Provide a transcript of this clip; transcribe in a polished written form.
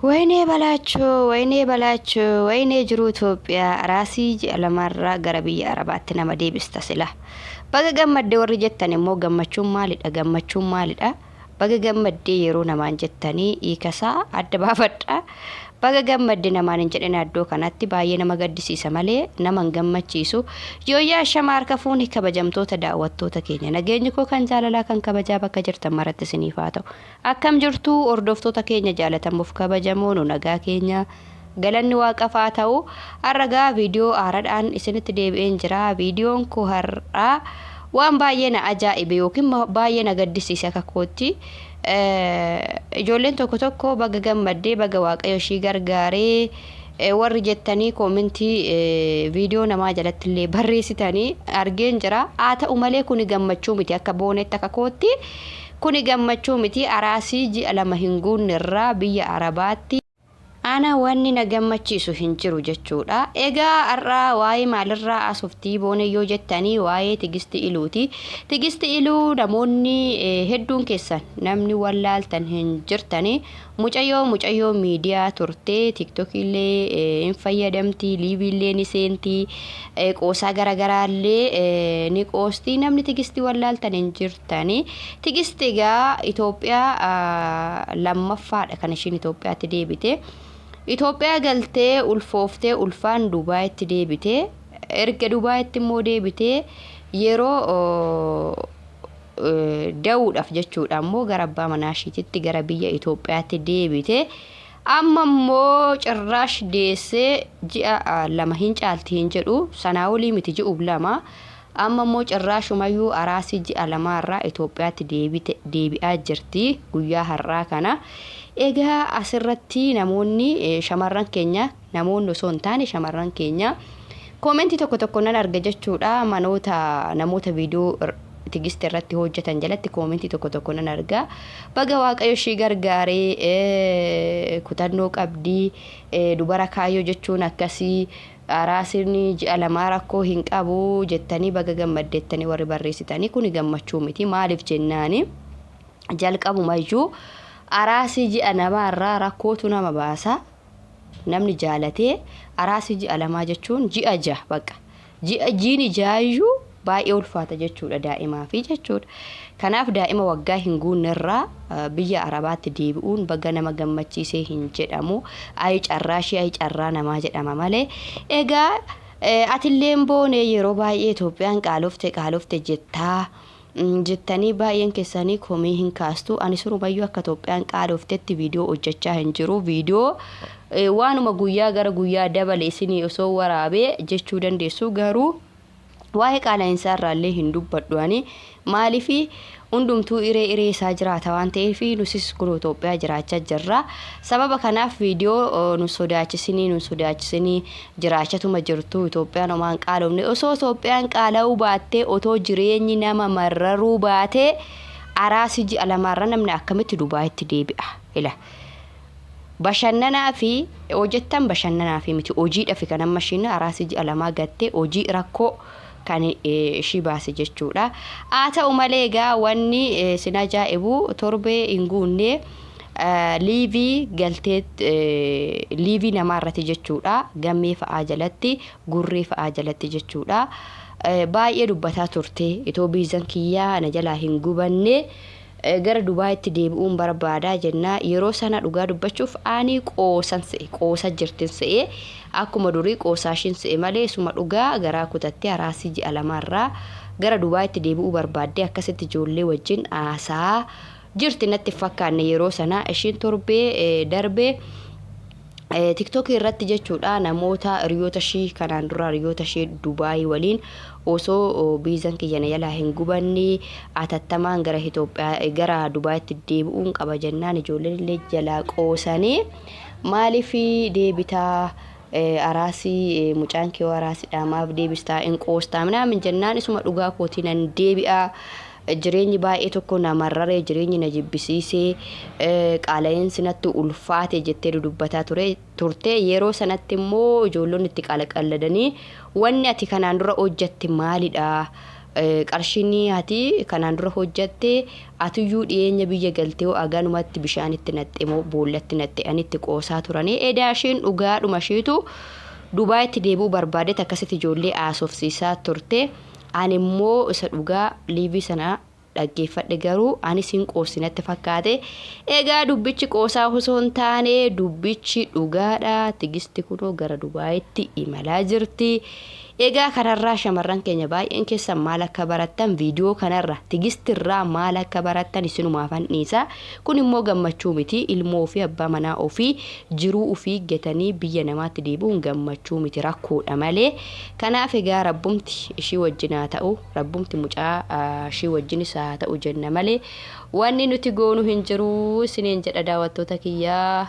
Waynee balaachoo, waynee balaachoo, waynee jiruu Itoophiyaa araasii ji'a lamaarraa gara biyya Arabaatti nama deebista sila. Baga gammadde warri jettan immoo gammachuun maalidha? Gammachuun maalidha? Baga gammaddee yeroo namaan jettanii hiikasaa adda baafadha. Baga gammadde namaan hin jedhina iddoo kanatti baay'ee nama gaddisiisa malee nama hin gammachiisu. Yooyyaa ashama harka fuuni kabajamtoota daawwattoota keenya nageenyi koo kan jaalalaa kan kabajaa bakka jirtan maratti isiniif haa ta'u. Akkam jirtu hordoftoota keenya jaalatamuuf kabajamoo nu nagaa keenya galanni waaqaf haa ta'u. Har'a gaa viidiyoo haaradhaan isinitti deebi'een jira. Viidiyoon koo har'aa waan baay'ee na ajaa'ibe yookiin baay'ee na gaddisiise akka kootti. Ijoolleen tokko tokko baga gammaddee baga waaqayyo ishii gargaaree warri jettanii koomentii viidiyoo namaa jalatti illee barreessitanii argeen jira. Haa ta'u malee kuni gammachuu miti akka boonetti akka kootti. Kuni gammachuu miti araasii ji'a 2 hin guunne irraa biyya Arabaatti. Ana wanni na gammachiisu hin jiru jechuudha. Egaa har'a waa'ee maalirraa haasoftii boonee yoo jettanii waa'ee Tigisti Iluuti. Tigisti Iluu namoonni hedduun keessan namni wallaaltan hin jirtani. Mucayyoo mucayyoo miidiyaa turte tiktokii illee hin fayyadamti liivii illee ni seenti qoosaa garaagaraa illee ni qoosti namni Tigisti wallaaltan hin jirtu. Tani Tigist egaa Itoophiyaa lammaffaadha kan ishiin Itoophiyaatti deebite. Itoophiyaa galtee ulfooftee ulfaan Dubaayitti deebite. Erga Dubaayitti immoo deebitee yeroo da'uudhaaf jechuudha immoo gara abbaa manaa ishiititti gara biyya Itoophiyaatti deebite. Amma immoo cirraash deessee ji'a 2 hin caalti hin jedhu sanaa olii miti ji'u 2. Amma immoo cirraashumayyuu araasii ji'a lamaa irraa Itoophiyaatti deebite deebi'aa jirti guyyaa har'aa kana. Egaa asirratti namoonni shamarran keenya namoonni osoo hin taane shamarran keenya koomentii tokko tokko nan arga jechuudha manoota namoota viidiyoo Tigist irratti hojjetan jalatti koomentii tokko tokko nan arga. Baga Waaqayyo ishii gargaaree kutannoo qabdi dubara kaayyoo jechuun akkasii Araasirni ji'a lamaa rakkoo hin qabu jettanii baga gammaddettanii warri barreessitanii kuni gammachuu miti. Maaliif jennaani jalqabumayyuu araasii ji'a namaarraa rakkootu nama baasa. Namni jaalatee araasii ji'a lamaa jechuun ji'a jaha baqa. Ji'a jiini jaayyuu baay'ee ulfaata jechuudha daa'imaafi jechuudha. Kanaaf daa'ima waggaa hin guunnerraa biyya Arabaatti deebi'uun baga nama gammachiisee hin jedhamu. Ayi carraashii ayi carraa namaa jedhama malee. Egaa atilleen boone yeroo baay'ee Itoophiyaan qaalofte qaalofte jettaa jettanii baay'een keessanii komii hin kaastu. Ani surumayyuu akka Itoophiyaan qaaloftetti viidiyoo hojjechaa hin jiru. Viidiyoo waanuma guyyaa gara guyyaa dabale isinii osoo waraabee jechuu dandeessu garuu Waa'ee qaala'insaa irraallee hin dubbadhu ani. Maaliif hundumtuu iree iree isaa jiraata waan ta'eef nusis kunoo Itoophiyaa jiraachaa jirra. Sababa kanaaf viidiyoo nu sodaachisinii nu sodaachisinii jiraachatuma jirtu Itoophiyaan homaa hin qaalofne. Osoo Itoophiyaan qaala'uu baattee otoo jireenyi nama marraruu baatee araasi ji'a lamaarra namni akkamitti Dubaayitti deebi'a? Ila. Bashannanaafi hojjettan bashannanaafi miti hojiidhafi kan amma ishiin araasii ji'a lamaa gattee hojii rakkoo kan ishii baase jechuudha. Haa ta'u malee egaa wanni sin ajaa'ibu torbee hin guunne liivii galtee liivii namaa irratti jechuudha. Gammee fa'aa jalatti gurree fa'aa jalatti jechuudha. Baay'ee dubbataa turte itoo biizan kiyyaa na jalaa hin gubanne. Gara Dubaayitti deebi'uun barbaada jenna. Yeroo sana dhugaa dubbachuuf ani qoosan se'e. Qoosa jirtin se'e. Akkuma durii qoosaashin se'e malee suma dhugaa garaa kutattee araasii ji'a lamaarraa gara Dubaayitti deebi'uu barbaaddee akkasitti ijoollee wajjin haasaa jirti natti hin fakkaanne yeroo sana. Ishiin torbee darbe TikTok irratti jechuudha namoota hiriyoota ishii kanaan dura hiriyoota ishii Dubaayii waliin osoo biizan kiyya na jalaa hin gubanne atattamaan gara Itoophiyaa gara Dubaayitti deebi'uun qaba jennaan ijoolleen illee jalaa qoosanii maaliif deebitaa araasii mucaan kee araasidha maaf deebistaa hin qoostaa minaamin jennaan isuma dhugaa kootii nan deebi'a Jireenyi baay'ee tokko na marrare, jireenyi na jibbisiise, qaala'insi natti ulfaate jettee dudubbataa ture, turte. Yeroo sanatti immoo ijoollonni itti qalaqalladanii wanni ati kanaan dura hojjatte maalidha? Qarshiin ati kanaan dura hojjatte atiyyuu dhiyeenya biyya galtee hoo aganumatti bishaanitti naxxe moo boollatti naxxe anitti qoosaa turanii. Edaa ishiin dhugaadhuma ishiitu Dubaayitti deebi'uu barbaadet akkasitti ijoollee haasofsiisaa turte. Ani immoo isa dhugaa liivii sana dhaggeeffadhe garuu anis hin qoossi natti fakkaate. Egaa dubbichi qoosaa osoo hin taane dubbichi dhugaadha. Tigisti kunoo gara Dubaayitti imalaa jirti. Egaa kanarraa shamarran keenya baay'een keessan maal akka barattan viidiyoo kanarra Tigistirraa maal akka barattan isinumaafan dhiisa. Kun immoo gammachuu miti. Ilmoo ofii abbaa manaa ofii jiruu ufii gatanii biyya namaatti deebi'uun gammachuu miti rakkoodha malee. Kanaaf egaa rabbumti ishii wajjin haa ta'u rabbumti mucaa ishii wajjinis haa ta'u jenna malee wanni nuti goonu hin jiru isiniin jedha daawwattoota kiyyaa.